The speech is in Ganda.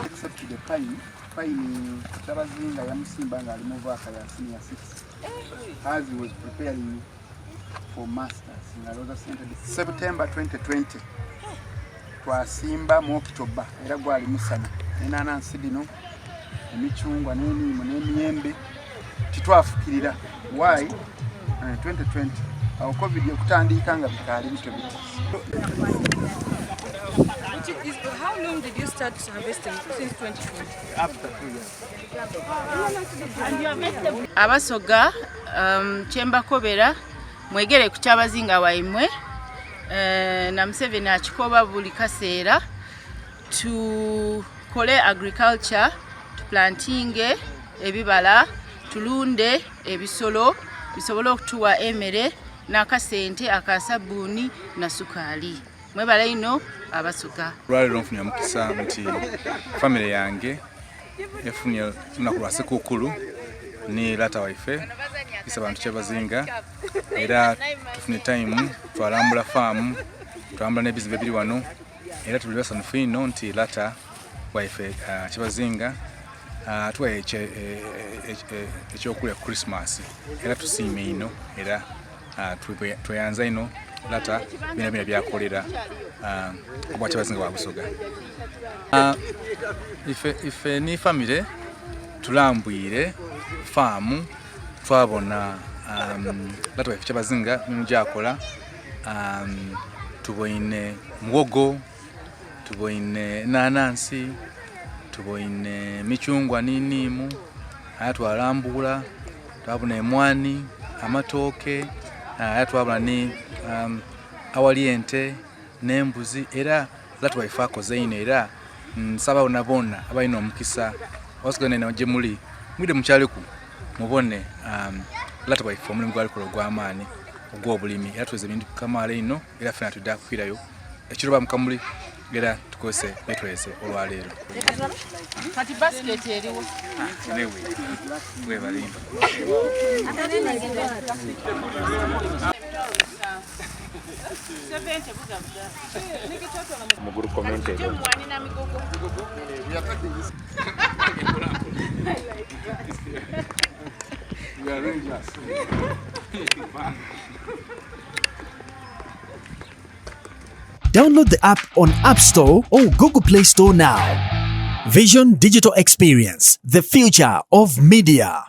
Except the pine. Pine Kyabazinga yamusimba ng'ali mu vaaka ya senior 6 as he was preparing for masters, ng'alowooza sente. September 2020 twasimba mu October, era gwali musana, enanansi dino, emicungwa n'eniimu n'emiyembe titwafukirira. Why? 2020 awo COVID okutandika nga bikaali bito biti. How long did you start harvesting? Since 2020? After 2 years. Abasoga, kyembakobera, mwegere ku Kyabazinga waimwe. Na Museveni akikoba buli kaseera, tukole agriculture, tuplantinge ebibala, tulunde ebisolo bisobole okutuwa emere n'akasente aka sabbuuni na sukaali. Mwebale ino, Abasoga. Olwaleero nfunye omukisa nti famire yange efunye olunaku lwa sekuukulu ni lata waife Isabantu Kyabazinga, era tufunye time twalambula faamu, twalambula n'ebizimbe ebiri wano, era tuli basanufu ino nti lata waife Kyabazinga tuwaye ekyokulya ku Christmas, era tusiime ino, era tweyanza ino lata bina bina byakolera obwa Kyabazinga bwa Busoga. Ife ni famire tulambwire faamu, twabona lata waife Kyabazinga mirimu gyakola. Tuboine muwogo, tuboine nanansi, tuboine michungwa n'iniimu, aya twalambula twabona emwani, amatooke, aya twabona ni awali ente n'embuzi, era lata waife akoze ino. Era nsaba bona bona abalina omukisa abasoga gye muli, mwide mukyaliku mubone lata waife omulimu gwalikola ogw'amaani ogw'obulimi, era tuweze ebintu kamaala ino, era ffena tudda kukwirayo ekiro ba mukamuli, era tukozese byetweze olwaleero. Kati basket eriwo? Webalimba. Muguru commented. Mwani na migogo. We are taking this. We are rangers. Download the app on App Store or Google Play Store now. Vision Digital Experience, the future of media.